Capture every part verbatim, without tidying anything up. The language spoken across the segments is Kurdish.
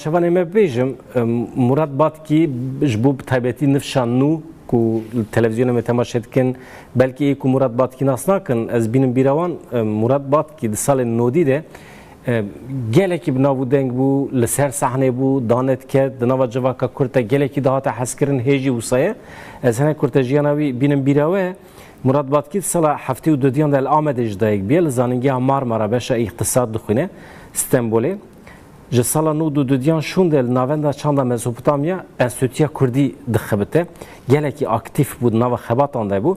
Şevanê me bêjim, em, Murat Batkî ji bo bi taybetî nifşa nû ku li televizyonê me temaşe dikin, belkî ê ku Murat Batkî nas nakin, ez bînim bîra wan, em, Murat Batkî di salên nodî de, em, gelekî bi nav û deng bû, li ser sahnê bû, dane dike, di nava civaka Kurd de gelekî dihate hezkirin, hê jî wisa ye. Ez hinek kurte jiyana wî bînim bîra we. Murat Batkî di sala heftê û dudiyan de li Amedê ji dayik bûye, li Zanîngeha Marmara beşa îqtisad dixwîne, Stenbolê. Ji sala nod û dudiyan şûn de li Navenda Çanda Mezopotamya Enstîtuya Kurdî dixebite. Gelekî aktîf bû, di nava xebatan de bû.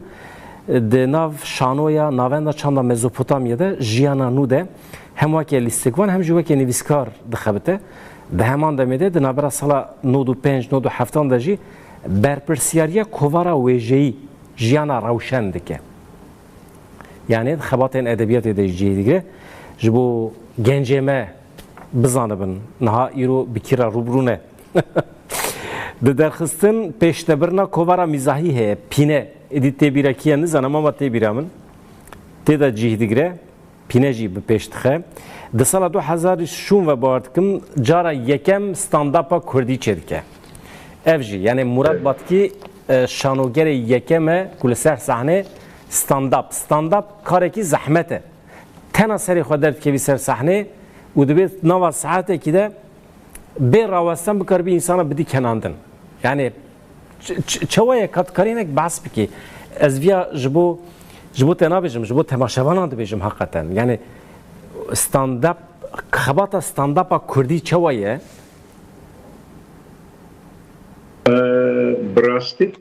Di nav şanoya Navenda Çanda Mezopotamya de jiyana nû de hem weke lîstikvan hem jî weke nivîskar dixebite. Di heman demê de di navbera sala nod û pênc, nod û heftan de jî berpirsiyariya kovara wêjeyî Jiyana Rewşen dike. Yanî di xebatên edebiyatê de jî cihê digire. Ji bo gencê me bizanibin, niha îro bi kî re rûbirû ne. Di derxistin pêştebirina kovara mîzahî heye, Pîne. Êdî tê bîra kî ye nizanim ama tê bîra min. Tê de cih digire, Pîne jî bi pêş dixe. Di sala du hezar û şûn ve bawer dikim, cara yekem stand-upa kurdî çêdike. Ev jî, yanî Murat Batkî, e, şanogerê yekem e ku li ser sahnê stand-up. Stand-up karekî zehmet e. Tena serê xwe derdikevî ser sahnê û divê nava saetekî de bê rawestan bikaribî însana bidî kenandin. Yanî ç-, ç-, çawa ye ka dikarî hinek behs bikî? Ez viya ji bo, ji bo te nabêjim, ji bo temaşevanan dibêjim heqeten. Yanî stand-up, xebata stand-upa kurdî çawa ye? Eee, bi rastî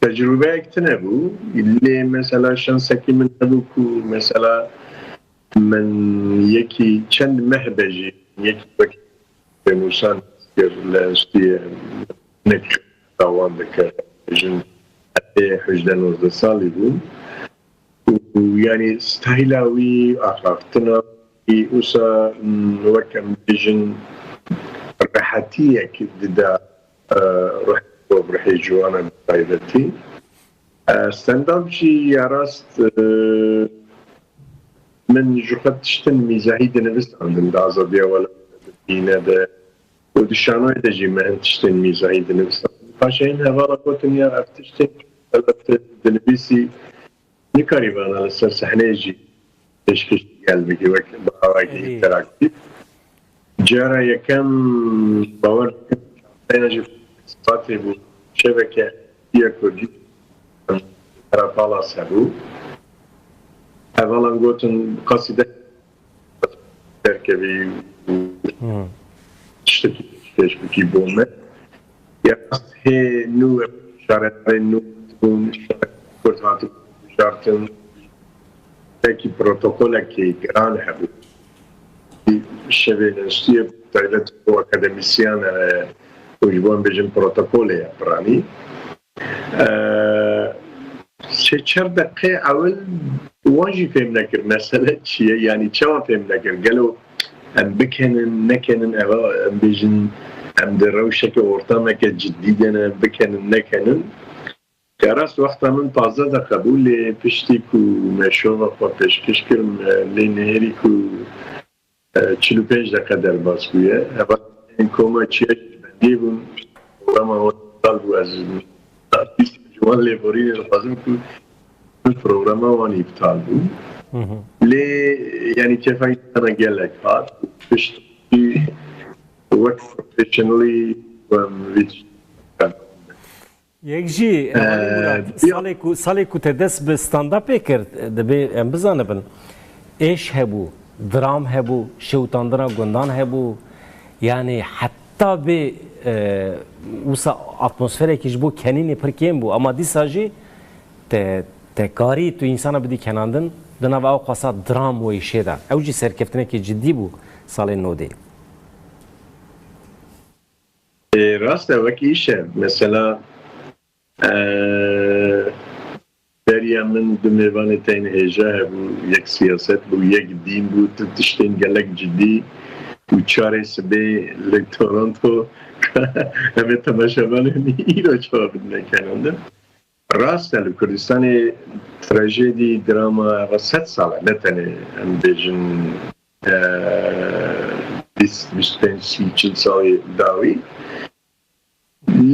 tecrûbeyek tune bû. Lê mesela şansekî min hebû ku mesela min yekî çend meh be jî yekî wek pênûsan kir li enstîyê nek tawan dikir. Jin hevdeh, hejdeh, nozdeh salî bû. Û yanî stayla wî, axaftina wî, wisa, mm, wek em bêjin rehetiyek dida, e, ruh, ruhê ciwanan bi taybetî. E, stand-up jî ya rast, e, min ji xwe tiştin mîzahî dinivistandin di azadiya welatê de, dîne de û di şanoyê de jî me hin tiştên mîzahî dinivistandin. Paşê hin hevala gotin ya ev tiştên welat dinivîsî nikarî vana li ser sehneyê jî pêşkêş gel bikî wek bi awayekî Erê. Înteraktîf. Cara yekem bawer dikim, heyna jî spatê bû şeveke ya Kurdî Kara Palas hebû. Hevalan gotin qasîde derkevî û Hmm. tiştekî pêşkêş bikî bo me. Ya rast hê nû şaredarên nû hatibûn, şaredarên Kurd hatibûn bijartin. Belkî protokolekî giran hebû. Şevê niştiye taybet bo akademîsyen e, û ji bo em bêjin protokolê ye piranî. E, sê çar deqê ewil wan jî fêm nekir mesele çi ye, yanî çawa fêm nekir? Gelo em bikenin, nekenin, eva em bêjin em di rewşeke ortameke cidî de ne, em bikenin, nekenin. Ya rast wexta min pazdeh deqe bû, lê piştî ku me şova xwe pêşkêş kir, me lê nihêrî ku, e, çil û pênc deqe derbas bûye. Heva koma çiya jî bendî bûn, programa wan îptal bû, ez ji wan lêborînê dixwazim ku min programa wan îptal bû. Hı hı. Lê, yanî kêfa însana gelek hat. Piştî wek professionally em vî tiştî Yek jî, Hevalê Ee, Murat, ya- salê ku, salê ku te dest bi stand-upê kir, dibê em bizanibin. Êş hebû, dram hebû, şewitandina gundan hebû. Yanî heta bê, e, wisa atmosferekî ji bo kenînê pir kêm bû. Ama dîsa jî te, te karî tu însana bidî kenandin, di nava ew qasa dram û êşê de. Ew jî serkeftinekî cidî bû salên nodê. Ê, rast e, wek îş e. Mesela, e, beriya min du mêvanê tên hêja hebû, yek siyaset bû, yek dîn bû, tu tiştên gelek cidî û çarê sibê li Toronto em ê temaşevanên îro çawa bidine kenandin. Rast e, li Kurdistanê trajedî, drama, eva sed sal e, ne tenê em bêjin, e, bîst, bîst pênc, sî, çil salê dawî.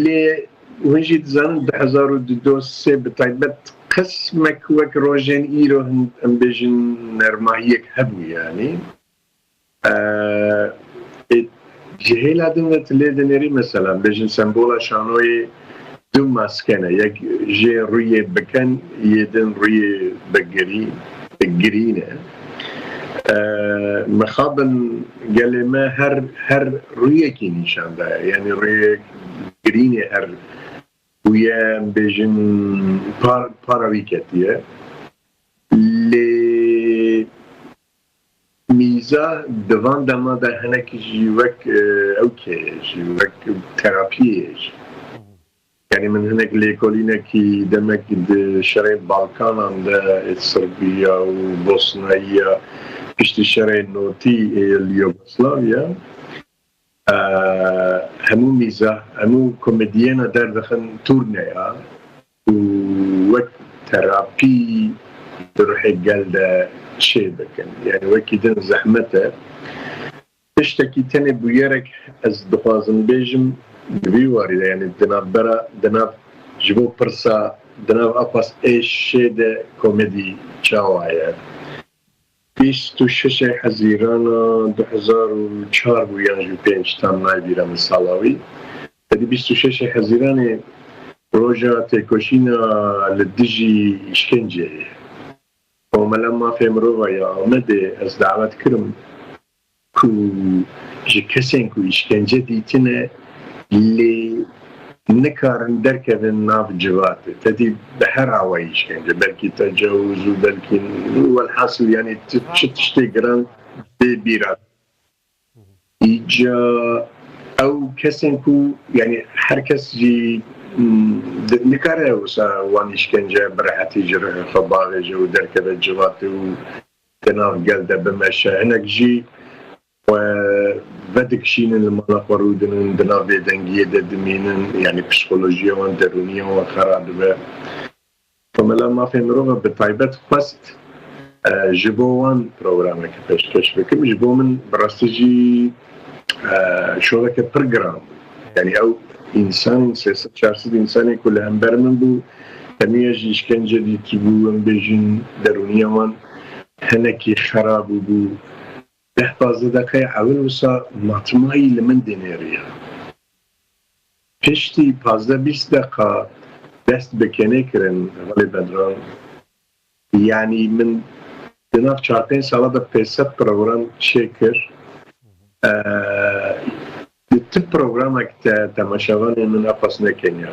Lê hûn jî dizanin du hezar û du sê bi taybet qismek wek rojên îro hin, em bêjin nermahiyek hebû yanî. Ê, ji hêla din ve tu lê dinêrî, mesela, bêjin sembola şanoyê du maske ne, yek jê rûyê biken, yê din rûyê bi girî-, bi girî ne. Mixabin gelê me her, her rûyekî nîşan daye. Yanî rûyê girînê her rûye, em bêjin, par, para wî ketiye. Lê mîza di van dema de hinek jî wek, e, ew keye jî, wek terapiyê jî. Yanî min hinek lêkolînekî demek di şerê Balkanan de, ê Sirbiya û Bosnayiya, piştî şerê notî ê li Yugoslavya, e, hemû mîza, hemû komediyena derdixin turneya û wek terapî di ruhê gel de çê bikin. Yanî wekî din zehmet e. Tiştekî tenê bûyerek ez dixwazim bêjim, di vî warî de, yanî di navbera, di nav, ji bo pirsa, di nav Apas ê şê de komedî çawa ye? Bîst û şeşê Hezîrana du hezar û çar bû yan jî pênc, tam nayê bîra min sala wî. Tedî bîst û şeşê Hezîranê roja têkoşîna li dijî îşkenceyê. Komela Mafê Mirova ya Amedê ez dawet kirim ku ji kesên ku îşkence dîtine lê nikarin derkevin nav civatê. Tedî bi her awayî îşkence, belkî tecawuz û belkî, welhasil, yanî ti-, çi tiştê giran bê bîra. Îca ew kesên ku, yanî her kes jî, m, di-, nikare wisa wan îşkence bi rehetî ji rihê xwe bavêje û derkeve civatê û di nav gel de bimeşe. Hinek jî xwe vedikişînin, li mala xwe rûdinin, di nav bêdengiyê de dimînin, yanî psîkolojiya wan, derûniya wan xera dibe. Komela Mafê Mirova bi taybet xwest, e, ji bo wan programeke pêşkêş bikim. Ji bo min bi rastî jî, e, şoveke pir giran bû. Yanî ew însan, sê sed çar sed însanê ku li hember min bû, hemiya jî îşkence dîtibû, em bêjin, derûniya wan hinekî xera bûbû. Deh pazdeh deqeyê ewil wisa matmayî li min dinêriya. Piştî pazdeh bîst deqa dest bi kenê kirin, hevalê Bedran. Yanî min di nav çar pênc sala de pênc sed program çêkir. Eee, di ti programek de temaşevanê min Apas nekeniya.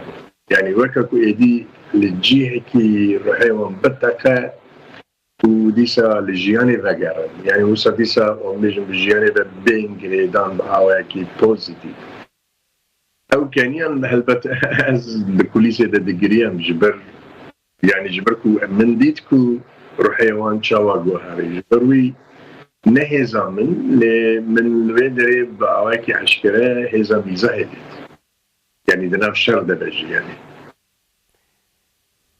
Yanî weke ku êdî li cihekî ruhê wan biteqe, û dîsa li jiyanê vegerin. Yanî wisa dîsa, em bêjin, bi jiyanê ve bên girêdan bi awayekî pozîtîf. Ew keniyan helbet ez di kulîsê de digiriyam ji ber, yanî ji ber ku min dît ku ruhê wan çawa guherî. Ji ber wî ne hêza min, lê min li vê derê bi awayekî eşkere hêza mîzahê dît. Yanî di nav şer de be jî, yanî.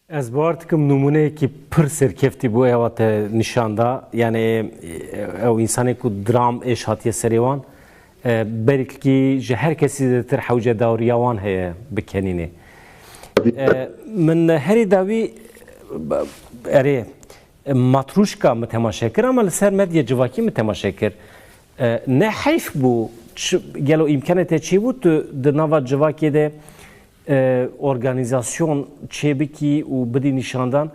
Ez bawer dikim nûmuneyekî pir serkeftî bû, ewa te nîşan da. Yanî, e, ew însanê ku dram êş hatiye serê wan, e, belkî ji her kesî zêdetir hewce dawriya wan heye bi kenînê. E, min herî dawî, erê, Matruşka min temaşe kir, ama li ser medya civakî min temaşe kir. E, ne heyf bû, çi, gelo îmkanê te çêbû tu di nava civakê de, e, organîzasyon çêbikî û bidî nîşandan?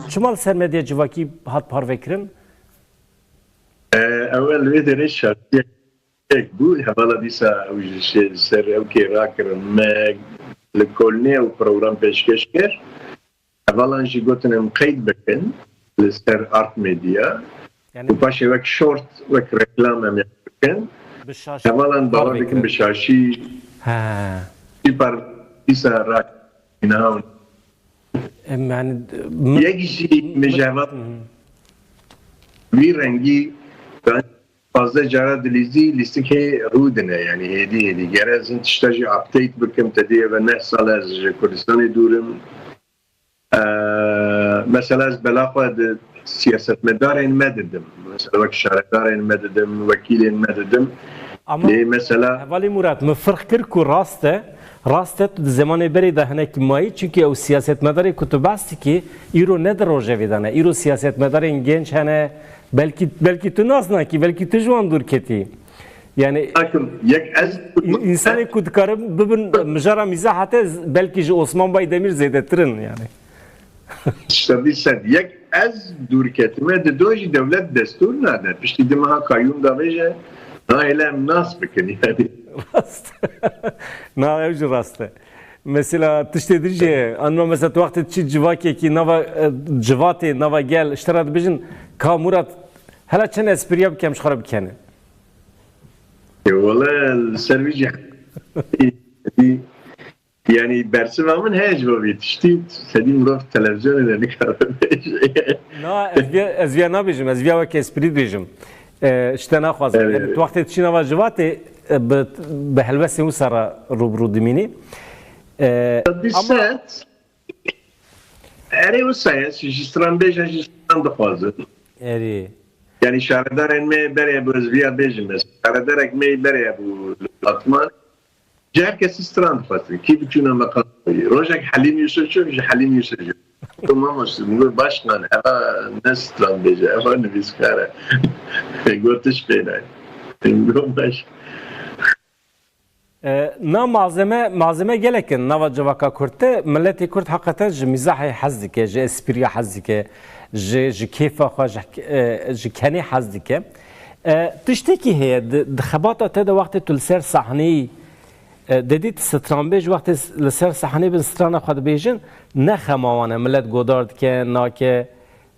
Çima li ser medya civakî hat parvekirin? E, ew li vê derê şartiyek bû, hevala dîsa ew ji şê-, ser ew kê rakirin. Me li Kolnê ew program pêşkêş kir. Hevalan jî gotin em qeyd bikin li ser Art Media. Yanî û paşê wek short, wek reklam em ê bikin. Bi şaşî Hevalan bawer dikim bi şaşî. He. Jî par dîsa rak niha. Em, yanî, yek jî min ji heval, hı hı, wî rengî pazdeh cara dilîzî lîstikê rûdine, yanî hêdî hêdî. Gere ez hin tişta jî update bikim, te dî eve neh sal ez ji Kurdistanê dûr im. Ee, mesela ez bela xwe di siyasetmedarên me didim. Mesela wek şaredarên me didim, wekîlên me didim. Ama Lê mesela hevalê Murat, min firq kir ku rast e, rast e, tu di zemanê berê de hinek mayî, çimkî ew siyasetmedarê ku tu behs dikî, îro ne di rojevê de ne. Îro siyasetmedarên genç hene, belkî, belkî tu nas nakî, belkî tu ji wan dûr ketî. Yani Hakim, yek ez î-, însanê ku dikarin bibin mijara mîza hete z-, belkî ji Osman Baydemîr zêdetir in yani. Sedî sed. Yek ez dûr ketime, di do jî dewlet destûr nade. Piştî du meha qayyûm davêje, nahêle em nas bikin yani. Rast. Na, ew jî rast e. Mesela tiştê din jî, anma mesela tu wextê çi civakekî nava, e, civatê, nava gel, ji te re dibêjin, ka Murat, hela çend espriya bikem ji xwe re bikene. E, wele li ser vî jî, yani bersiva min heye ji bo vî tiştî, sedî mirov televizyonê de nikare bêje. Na, ez viya, ez viya nabêjim, ez viya weke esprî dibêjim. E, ji te naxwazim. Evet. Yani tu wextê diçî nava civatê, e, bi, bi helwestên wisa re rûbirû dimînî. E, Sedî ama sed. Erê wisa ye, ji stranbêja jî stran dixwazin. Erê. Yani şaredarên me berê bû, ez viya bêjim ez. Şaredarek me berê bû li Batman. Ji her kesî stran dixwestin. Kî biçûna meqam xwe yî. Rojek Helîm Yusuf çû, ji Helîm Yusuf jî. Got, mamoste, min got, başkan, eva ne stranbêj e, eva nivîskar e. Gotiş pê nayê. Min got, baş. E, na malzeme, malzeme gelek in nava civaka Kurd de. Miletê Kurd heqeten ji mîzahê hez dike, ji espriya hez dike, ji, ji kêfa xwe, ji, e, ji kenê hez dike. E, tiştekî heye, di, di xebata te de wextê tu li ser sahneyî, e, dedî tu stranbêj wextê s-, li ser sahneyê bin strana xwe dibêjin, ne xema wan e, milet godar dike, nake,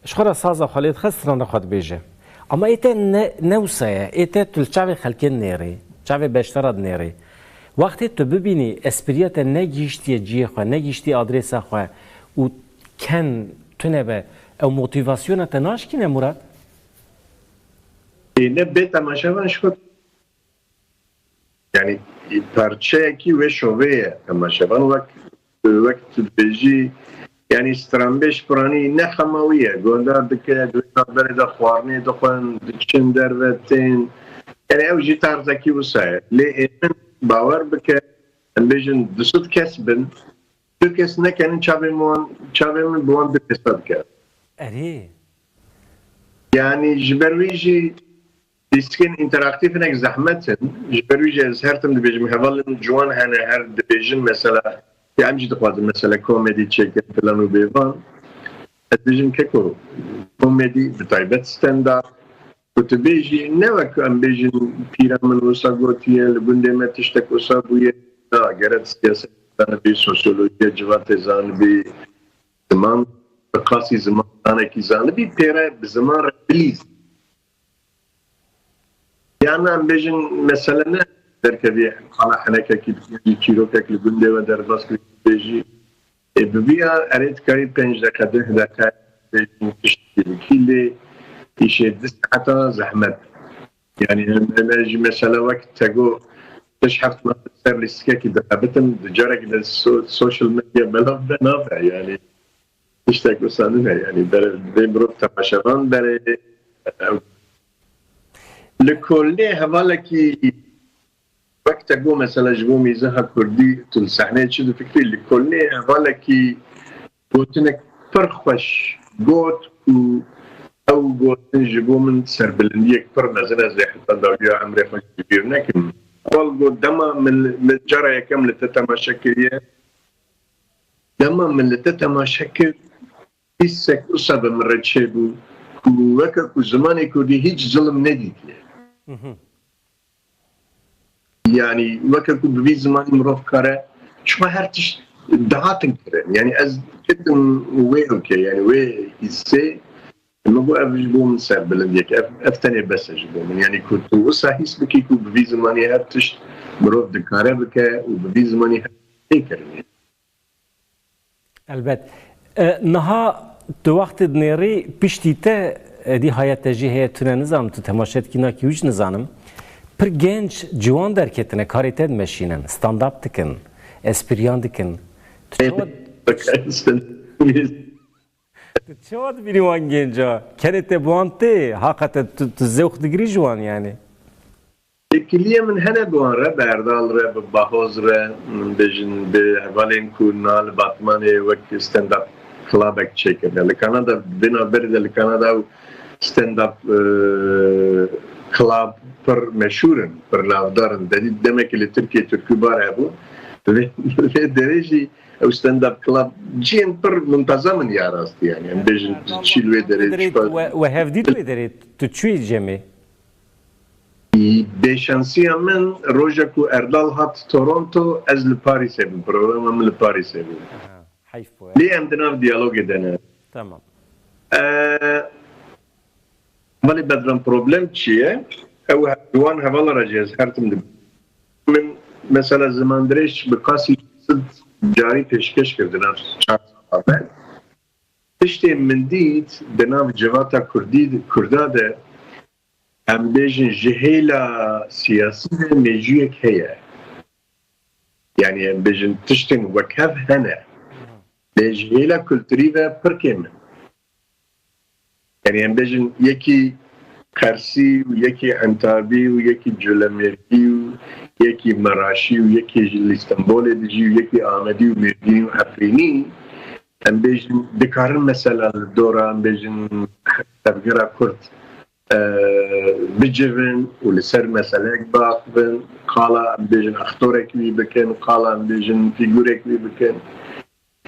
ji xwe re saza xwe lê dixe, strana xwe dibêje. Ama ê te ne, ne wisa ye, ê te tu li çavê xelkê dinêrî, çavê beşdara dinêrî. Wextê tu bibînî espriya te negihiştiye cihê xwe, negihiştiye adrêsa xwe û ken tune be, ew motivasyona te naşkîne Murat? Ê, ne bê temaşevan ji xwe. Yani parçeyekî wê şovê ye temaşevan. Wek, wek tu dibêjî, yani stranbêj piranî ne xema wî ye. Godar dike, di wê navberê de xwarinê dixwin, diçin derve tên. Yani ew jî tarzekî wisa ye. Lê ê min bawer bike, em bêjin du sed kes bin, du kes nekenin çavên wan, çavên min bi wan du kesa dike. Erê. Yani ji ber wî jî lîstikên înteraktîf hinek zehmet in. Ji ber wî jî ez her tim dibêjim, hevalên ciwan hene, her dibêjin mesela, ya em jî dixwazin mesela komedî çêkin filan û bêvan. Ez dibêjim keko, komedî bi taybet stand-up, ku tu bêjî, ne wek em bêjin pîra min wisa gotiye, li gundê me tiştek wisa bûye. Na, gere tu siyaset zanibî, sosyolojiya civatê zanibî, ziman, bi qasî ziman zanekî zanibî, pê re bi ziman re bilîzî. Yan em bêjin mesele ne derkevî qala henekekî, çîrokek li gundê we derbas kirî bêjî. Ê, bi vîya erê dikarî pênc deqe, deh deqe bêjî tiştekî bikî lê îşê du saeta zehmet. Yani em, em, ez jî mesela wek te got, pêş heft mah ser lîstikekî dixebitim, di carekî de so-, social media belav be nabe yani. Tiştek wisa nîne yani. Ber-, divê mirov temaşevan berê, ew. Li kolê hevalekî wek te got mesela ji bo mîzeha kurdî tu li sehneyê çi difikirî? Li kolê hevalekî gotinek pir xweş got û ew gotin ji bo min serbilindiyek pir mezin e, ez ê heta dawiya emrê xwe ji bîr nekim. Heval got, dema min, min cara yekem li te temaşe kiriye, dema min li te temaşe kir, hîsek wisa bi min re çêbû ku weke ku zimanê kurdî hîç zilim nedîtiye. Mhm. Yani weke ku bi vî zimanî mirov kare, çima her tişt dihatin kirin. Yani ez ketim wê okey, yani wê hîsê, min got ev ji bo min serbilindiyek, ev, ev tenê bes e ji bo min. Yani ku tu wisa hîs bikî ku bi vî zimanî her tişt mirov dikare bike û bi vî zimanî her tişt tê kirin. Elbet. E, niha tu wextê dinêrî piştî te, êdî haya te jî heye tune nizanim, tu temaşe dikî nakî wî jî nizanim. Pir genç ciwan derketine, karê te dimeşînin, stand-up dikin, espriyan dikin. Tu çawa, tu çawa dibînî wan genca? Kenê te bi wan tê, haqete tu, tu zewq digirî ji wan yani? Têkiliyê min hene bi wan re, bi Erdal re, bi Bahoz re, min bêjin bi hevalên ku niha li Batmanê wek stand-up clubek çêkirine. Li Kanada, di vê navberê de li Kanada ew stand-up, e, club pir meşhûr in, pir navdar in. Derî demekî li Tirkiyê Tirkûbar hebûn. Lê, lê derê jî ew stand-up club cihên pir muntezam in ya rastî, yani. Em bêjin çî li wê derê, derê çi we, we hevdît wê derê, tu çûyî cemê? Bêşansiya min, roja ku Erdal hat Toronto, ez li Parîsê bûm. Programa min li Parîsê bû. Aha, heyf bû, ya. Lê em di nav diyalogê de ne. Tamam. Ee, Belê Bedran, problem çi ye? Ew he-, ji wan hevala re jî ez her tim dibêm. Min mesela zimandirêj bi qasî sed carî pêşkêş kir di nav çar sala me. Tiştê min dît di nav civata Kurdî, Kurda de, em bêjin ji hêla siyasî ve mêjûyek heye. Yani em bêjin tiştên wekhev hene. Lê ji hêla kulturî ve pir kêm in. Yani em bêjin yekî Qersî û yekî Entabî û yekî Culemêrgî û yekî Meraşî û yekî ji li Stenbolê dijî û yekî Amedî û Mêrdîn û Efrînî, em bêjin dikarin mesela li dora, em bêjin, tevgera Kurd, e, bicivin û li ser meseleyek biaxivin, qala em bêjin aktorek wî bikin, qala em bêjin fîgurek wî bikin.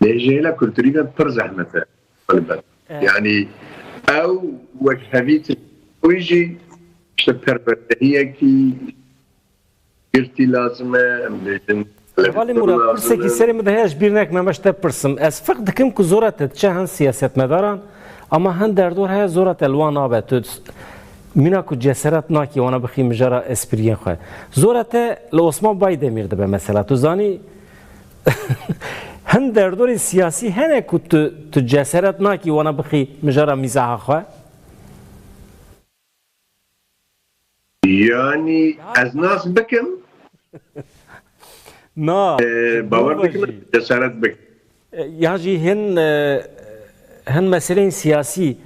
Lê ji hêla kulturî ve pir zehmet e, helbet. Evet. Yani ew wekhevîtin wî jî işte perwerdehiyekî girtî lazim e, em bêjin. Hevalê Murat, pirsekî serê min de heye, ji bîr nekim, em ji te pirsim. Ez fiq dikim ku zora te diçe hin siyasetmedaran, ama hin derdor heye zora te li wan nabe. Tu mîna ku cesaret nakî wana bixî mijara espriyên xwe. Zora te li Osman Baydemîr dibe mesela. Tu zanî, hin derdorên siyasî hene ku tu, tu cesaret nakî wana bixî mijara mîzaha xwe? Yani ez nas bikim. Na, e, bawer bikim, cesaret bikim. E, ya jî hin, e, hin meseleyên siyasî,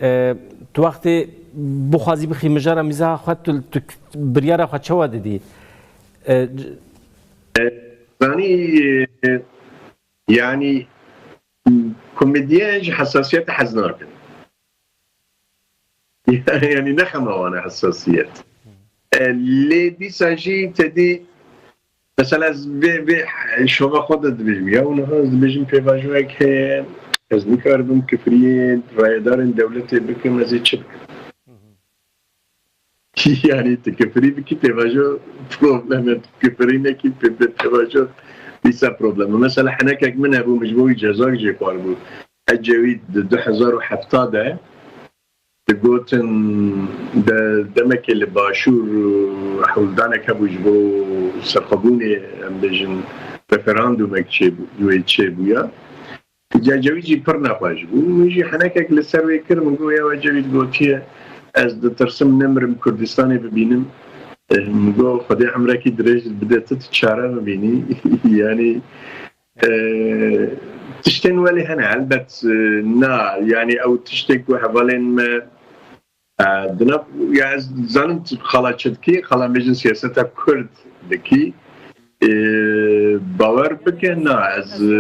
e, tu wextê bixwazî bixî mijara mîzaha xwe, tu, tu biryara xwe çawa didî? E, c- E, zanî, e, yani komedyen ji hesasiyete hez nakin. Yani ne xema wan e hesasiyet. E, lê dîsa jî te dî, mesela ez vê, vê şova xwe de dibêjim. Ya niha ez dibêjim pêvajoyek heye, ez nikaribim kifriyê rayedarên dewletê bikim, ez ê çi bikim? Yani tu kifrî bikî pêvajo problem e, tu kifrî nekî pê-, pê-, pêvajo dîsa problem e. Mesela henekek min hebû, min ji bo wî cezak jê xwaribû. Ecewît di du hezar û hefta de digotin, de, demekê li Başûr hewldanek hebû ji bo serxwebûnê, em bêjin, referandumek çêbû, wê çêbûya. Ecewît jî pir nexweş bû. Min jî henekek li ser wê kir, min got, ya Ecewît gotiye, ez ditirsim nemirim Kurdistanê bibînim. Eh, min got, Xwedê emrekî dirêj bide tu, tu çare bibînî. Yani, e, tiştên welê hene, helbet, e, na, yani ew tiştê ku hevalên me, e, di nav, ya ez zanim tu xala çi dikî, xala em bêjin siyaseta Kurd dikî. E, bawer bike, na, ez, e,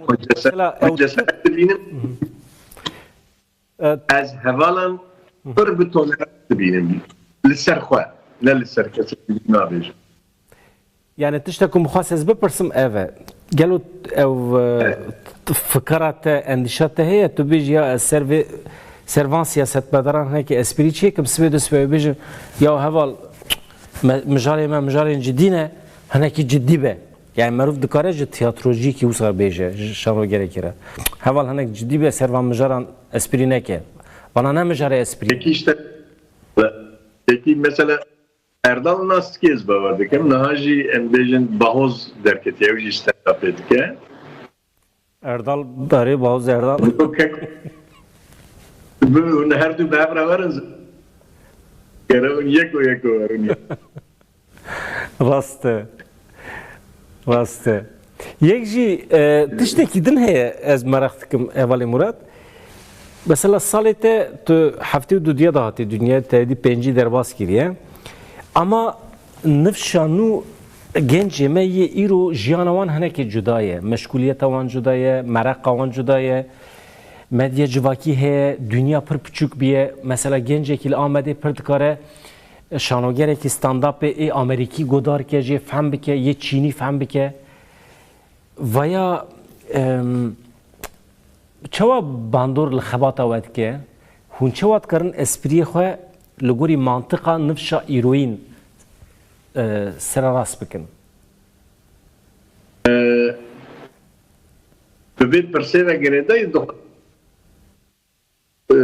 xwe cesa-, Mesela xwe ew cesaret dibînim. E, Ez hevalan pir bi tolerans dibînim. Li ser xwe, ne li ser kesek din nabêjim. Yani tiştek ku min xwest ez bipirsim ev e. Gelo ew, e, Evet. t-, fikara te, endîşa te heye, tu bêjî ya ez ser vê, ser van siyasetmedaran hinekî esprî çêkim, sibê du sibê bêjim, ya heval, me, mijarê me mijarên cidî ne, hinekî cidî be. Yani merov dikare ji tiyatrociyekî wisa bêje, ji şanogerekî re. Heval hinek cidî be, ser van mijaran esprî neke. Vana ne mijarê esprî. Peki işte, peki mesela Erdal nas dikê, ez bawer dikim. Niha jî em bêjin Bahoz derketiye, ew jî stand-upê dike. Erdal darê, Bahoz Erdal. Bi kek-, bi, hûn her du bi hev re werin. Gere hûn yeko yeko werin ya. Rast e. Rast e. Yek jî, e, tiştekî din heye, ez meraq dikim, hevalê Murat. Mesela salê te tu heftê û dudiya de hatî dinyayê, te êdî pêncî derbas kiriye. Ama Nifşa nû gencê me yê îro jiyana wan hinekê cuda ye. Meşgûliyeta wan cuda ye, mereqa wan cuda ye. Medya civakî heye, dinya pir piçûk bûye. Mesela gencekî li Amedê pir dikare şanogerekî stand-upê ê Amerîkî guhdar ke, jê fehm bike, yê Çînî fehm bike. Vaya, em, çawa bandor li xebata we dike? Hûn çawa dikarin espriyê xwe li gorî mantiqa nifşa îroyîn, e, sererast bikin? Bi vê pirsê ve girêdayî dixwazim, e,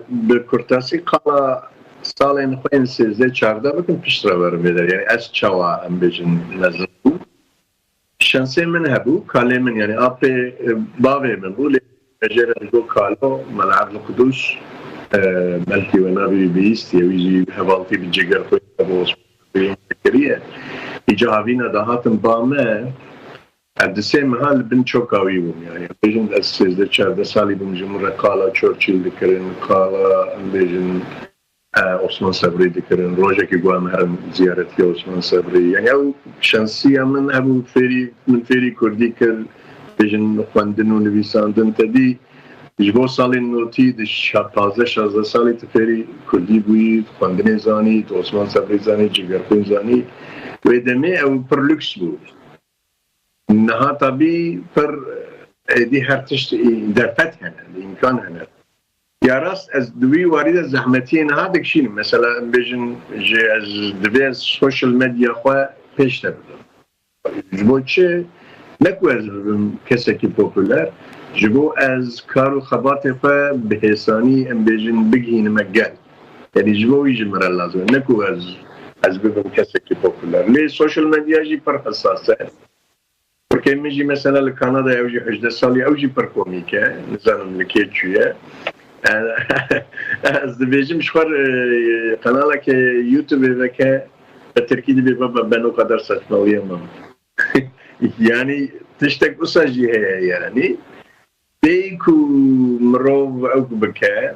bi kurtasî qala salên xwe yên sêzdeh çardeh bikim, piştre werim vê der. Yani ez çawa, em bêjin, mezin bûm. Şansê min hebû, kalê min, yani apê, e, bavê min bû, lê jê re digo kalo, Mela Evlî Qudûs, e, belkî we nabî bihîstiye, wî jî hevaltî bi Cigerxwîn hebû, Osmanlî kiriye. Îca havîna dahatin ba me, ez di sê meha li bin çoka wî bûm, yani. Bêjin ez sêzdeh çardeh salî bûm, ji min re qala Churchill dikirin, qala, em bêjin, e, Osman Sebrî dikirin. Rojekî ku em herin ziyaretî Osman Sebrî. Yani ew şansiya min hebû fêrî, min fêrî kurdî kir. Bêjin xwendin û nivîsandin te dî. Ji bo salên notî di şa-, pazdeh şazdeh salî tu fêrî kurdî bûyî, xwendinê zanî, tu Osman Sebrî zanî, Cigerxwîn zanî. Wê demê ew pir lûks bû. Niha tabî pir, êdî her tişt, e, derfet hene, îmkan hene. Ya rast, ez di wî warî de zehmetiyê niha dikişînim. Mesela, em bêjin, ji ez divê ez sosyal medya xwe pêş de bibim. Ji bo çi? Ne ku ez bibim kesekî populer, ji bo ez kar û xebatê xwe bi hêsanî, em bêjin, bigihînime gel. Yanî ji bo wî ji min re lazim e. Ne ku ez, ez bibim kesekî populer. Lê sosyal medya jî pir hesas e. Kurkê min jî mesela li Kanadayê, ew jî hejdeh salî, ew jî pir komîk e. Nizanim li kê çûye. Ez dibêjim ji xwe, e, kanaleke YouTube veke, bi tirkî dibê baba ben o kadar saçmalıyamam. Yani tiştek wisa jî heye yani. Bêyî ku mirov ew bike,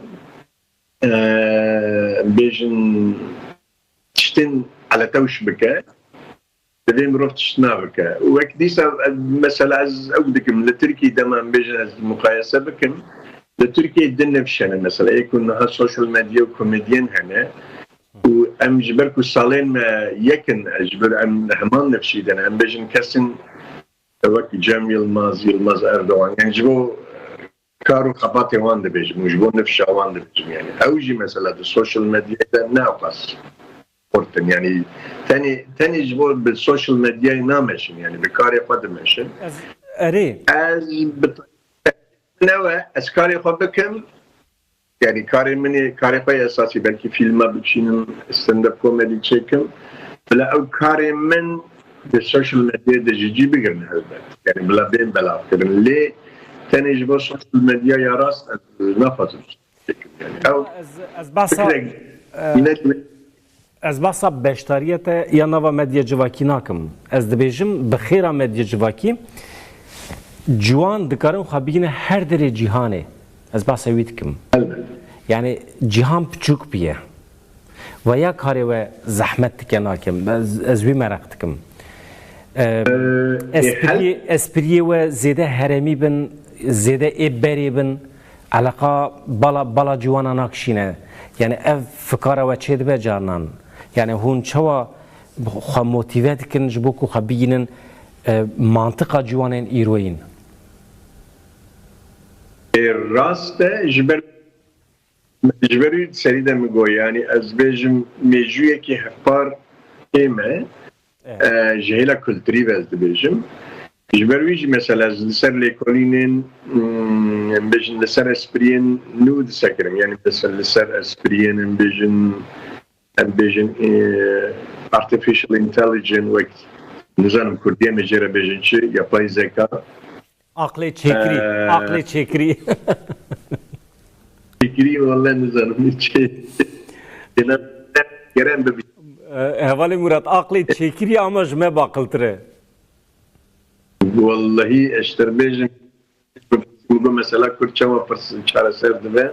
e, bêjin tiştên eletewş bike, divê mirov tişt nabike. Û wek dîsa, e, mesela ez ew dikim, li Tirkî dema em bêjin ez muqayese bikim, li Tirkiyê du nifş hene mesela, yê ku niha sosyal medya û komedyen hene û em ji ber ku salên me yek in, e, ji ber em heman nifşî de ne, em bêjin kesên wek Cem Yilmaz, Yilmaz Erdoğan, yani ji bo kar û xebatê wan dibêjim û ji bo nifşa wan dibêjim. Yani ew jî mesela di sosyal medyayê de ne ew qas xurt in. Yani tenê, tenê ji bo bi sosyal medyayê nameşin, yani bi karê xwe dimeşin. Ez, erê. Ez bi ne we, ez karê xwe bikim, yani karê min ê, karê xwe yê esasî belkî fîlma bikişînim, stand-up comedy çêkim. Bila ew karê min di sosyal medyayê de ji cî bigirin helbet. Yani bila bên belavkirin. Lê tenê ji bo sosyal medya ya rast ez naxwazim çêkim. Yani ew Ama ez, ez behsa, fikrek e, yine ez behsa beşdariyê te ya nava medya civakî nakim. Ez dibêjim bi xêra medya civakî ciwan dikarin xwe bigihîne her derê cîhanê. Ez behsa wî dikim. Elbet. Yani cîhan piçûk bûye. Ve ya karê we zehmet dike nakim. Ez, ez wî meraq dikim. Ee, Ee, espriyê, espriyê we zêde herêmî bin, zêde ê berê bin, eleqa bala, bala ciwana nakişîne. Yani ev fikara we çêdibe carinan. Yani hûn çawa xwe motîve dikin ji bo ku xwe bigînin, e, mantiqa ciwanên îroyîn? Ê, rast e, ji ber, ji ber wî serî de min got, yani ez bêjim mêjûyekî hevpar ê me, Evet. E, ji hêla kulturî ve ez dibêjim. Ji ber wî jî mesela ez li ser lêkolînên, mm, em bêjin li ser espriyên nû disekirim. Yani mesela li ser espriyên em bêjin, em bêjin, e, artificial intelligence wek, nizanim kurdiyê me jê re bêjin çi, yapay zeka. Aqlê çêkirî, Ee, aqlê çêkirî. Çêkirî, wele nizanim çi. Yine geren bibî. Ee, hevalê Murat, aqlê çêkirî ama ji me baqiltir e. Wellehî ez ji te bêjim, min got mesela Kurd çawa pirs çareser dibe.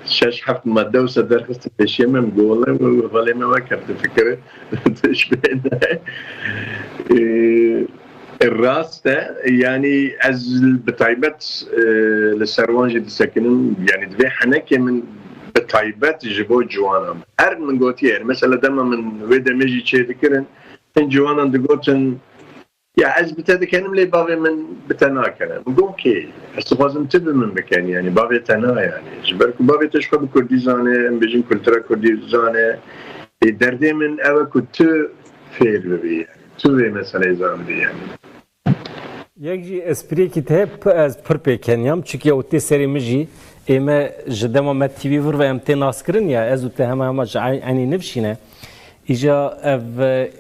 Şeş heft madde wisa derxistin pêşiya me, min got, "Wele, we, we, hevalê me wek hev difikire." Tişbê ne. Ee, rast e, yani ez bi taybet, e, li ser wan jî disekinim, yani divê henekê min bi taybet ji bo ciwanan. Her min gotiye, yani mesela dema min wê demê jî çê dikirin, hin ciwanan digotin, "Ya ez bi te dikenim lê bavê min bi te nakene." Min got, "Okey, ez dixwazim tu bi min bikenî, yani bavê te na yani. Ji ber ku bavê te ji xwe bi kurdî zane, em bêjin kultura kurdî zane. Ê, derdê min ew e ku tu fêr bibî yani. Tu vê meseleyê zanibî yani." Yek jî espriyekî te p-, ez pir pê keniyam, çikî ew tê serê min jî, ê me ji dema me T V vir ve em tê naskirin ya, ez û te hema hema ji ey-, eynî nivşîne. Îja ev, e,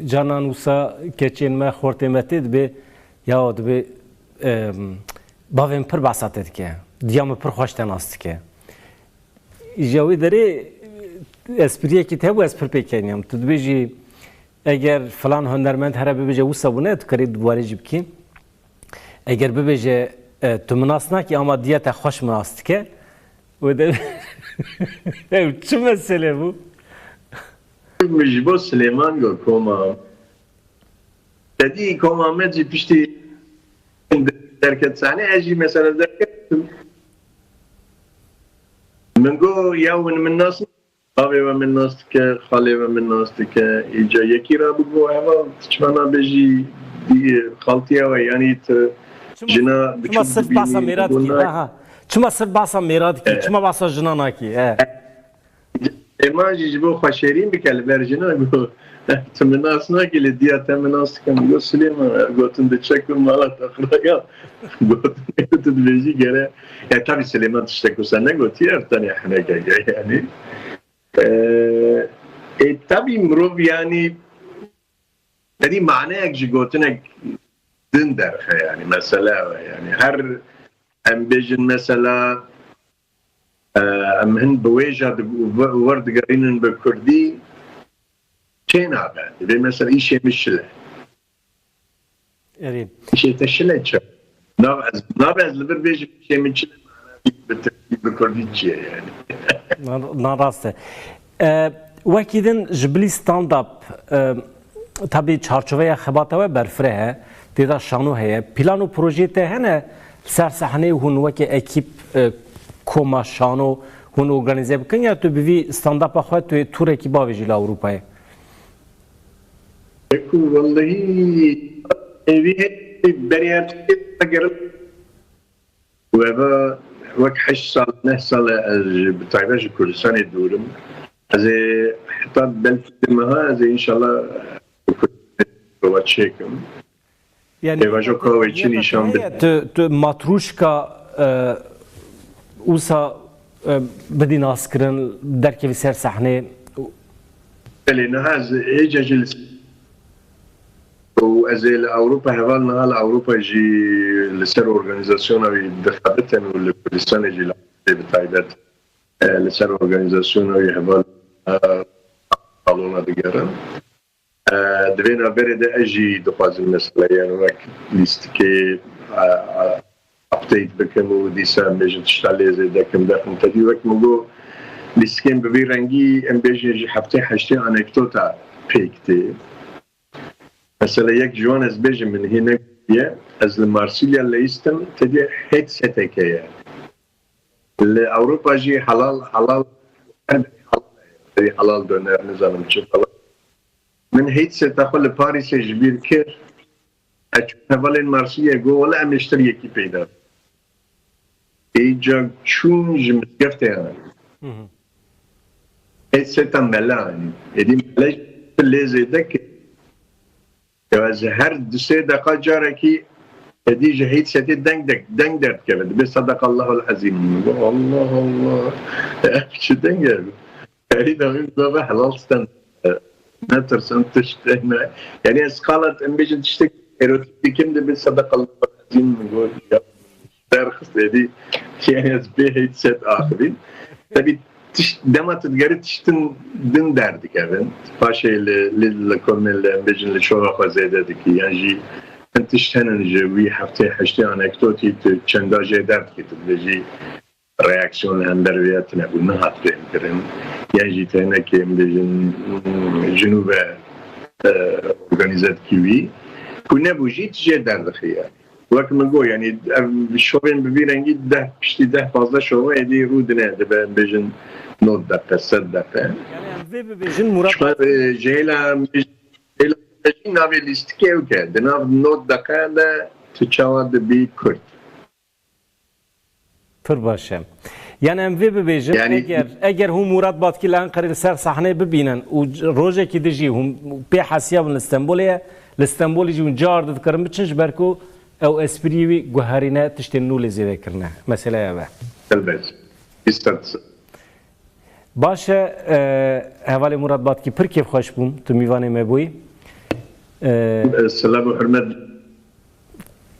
canan wisa keçên me, xortê me tê dibê, ya dibê, em, bavê min pir behsa te dike, diya min pir xweş te nas dike. Îja wê derê, e, espriyekî te hebû, ez pir pê keniyam. Tu dibêjî, eger filan hunermend here bibêje wisa bûne, tu karî di warê jî bikî. Eger bibêje, e, tu min nas nakî ama diya te xweş min nas dike. Wê de ew çi mesele bû? Min ji bo Silêman got, koma. Te dî koma me jî piştî derket sahnê, ez jî mesela derketim. Min got, "Ya win min nas, bavê we min nas dike, xalê we min nas dike." Îca yekî ra bigot, "Heval, tu çima nabêjî dî xaltiya we, yanî tu jina biçûk dibînî?" Çima sirf basa mêra dikî? Ha, ha. Çima sirf basa mêra dikî? Çima basa jina nakî? He. Ê, man jî ji bo xwe şêrîn bike li ber jina, got, "Tu min nas nakî, lê diya te min nas dike." Min got, "Silêman, gotin diçe ku mala te xiraya." Gotin, "Tu dibêjî gere." Ya tabî Silêman tiştek wisa negotiye, ev tenê henekek e yani. Ee, ê, tabî mirov yani, tedî maneyek ji gotinek din derxe yani, mesele ew e yani. Her em bêjin mesela, e, em hin bi wêja di-, wer digerînin bi kurdî, çê nabe. Divê mesela îşê min şil e. Erê. Îşê te şil e çi? Nav ez, nav ez li vir bêjim îşê min çi, bi tirkî, bi kurdî çi ye yani? Na, na rast e. E, wekî din ji bilî stand-up, e, tabî çarçoveya xebata we berfireh e, tê de şano heye. Plan û projeyê te hene li ser sehneyê hûn weke ekîp, e, koma şano hûn organîze bikin ya tu bi vî stand-upa xwe tu yê tûrekî bavêjî li Ewropayê? Eko wellehî êvî heye berê her tiştê vegerim. Û eva wek heşt sal, neh sal e ez ji, bi taybet ji Kurdistanê dûr im. Ez ê heta belkî di meha ez ê înşallah bi Kurdistanê prova çêkim. Yani, êvajo ka wê çi nîşan bide. Tu, tu matruşka, e, wisa, e, bidî naskirin, derkevî ser sahnê. Belê, niha ez êca jî li, û ez ê li Ewropa, heval niha li Ewropa jî li ser organîzasyona wî dixebitin û li Kurdistanê jî li Ewropayê bi taybet, e, li ser organîzasyona wî heval, e, salona digerin. E, di vê navberê de ez jî dixwazim mesela, yani wek lîstikê, e, e, update bikim û dîsa em bêjin tişta lê zêde kim derxim. Tedî wek min got, lîstikên bi vî rengî em bêjin ji heftê heştê anekdota pêk tê. Mesela yek ji wan ez bêjim, min hê negotiye, ez li Marsilya leyîstim, tedî headseteke ye. Li Ewropa jî helal, helal, her halal, halal doner, nizanim çi falan. Min headseta xwe li Parîsê ji bîr kir. Ez çûm hevalên Marsiyê, got, "Wele em ê ji te yekî peyda." Êca çûm ji mizgeftê anî. Headseta mela anî. Êdî mele lê zêde kir. Ya ez her du sê deqa carekî êdî ji headsetê deng dek-, deng derdikeve. Dibê "Sadakallahul Azîm." Min got, "Allah Allah. Ev çi deng e?" Herî da min baba helal sten. Netirsin tiştê ne. Yani ez xalat em bêjin tiştek erotîk dikim dibê "Sadakallahul Azîm." Min got, "Ya." Derxist êdî. Yani ez bê headset axivîm. Tabii tişt, dema tu digerî tiştin din derdikevin. Paşê li, li, li komên li em bêjin li şova xwe zêde dikî. Yan jî hin tişt henin ji wî heftê heştê anekdotî tu çenda jê derdikî tu dibêjî reaksiyon li hember vê ya tune bû, nehat fêhmkirin. Yan jî tenekê em bêjin, hmm, jinûve, e, organîze dikî wî. Ku nebû jî tijê derdixiye. Wek min got, yanî ev şovên bi vî rengî deh, piştî deh pazdeh şova êdî rû dine, dibe em bêjin nod deqe, sed deqe. Yanî em vê bibêjin, Murat Ji xwe, Batkî, e, jêla, jêla jî navê lîstikê ew ke, di nav nod deqe de tu çawa dibî Kurd. Pir baş e. Yanî em vê bibêjin, Yanî eger, eger hûn Murat Batkî li Enqerê li ser sahneyê bibînin û c-, rojekî din jî hûn pê hesiya bin li Stenbolê ye, li Stenbolê jî hûn car di dikarin biçin, ji ber ku ew espriyê wî guherîne tiştên nû lê zêde kirine. Meseleya ev e. Elbet. Îstat. Baş e, e, hevalê Murat Batkî, pir kêfxweş bûm tu mîvanê me bûyî. E, Silav û hurmet.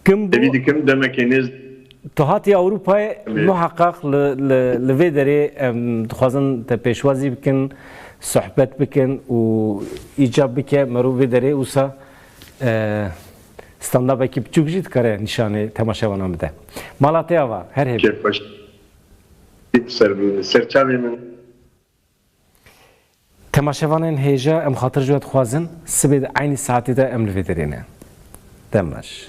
Kim bû? Tevî dikim demekê nêz. Tu hatî Ewropayê, Em ê muheqeq li, li, li vê derê em dixwazin te pêşwazî bikin, sohbet bikin û îcab bike mero vê derê wisa, e, stand-upekî biçûk jî dikare nîşanê temaşevanan bide. Mala te ava, her hêvî. Kêfxweş. Ser, ser çavê min. Temaşevanên hêja, em xatir ji we dixwazin, sibê di eynî saetê de em li vê derê ne. Dem baş.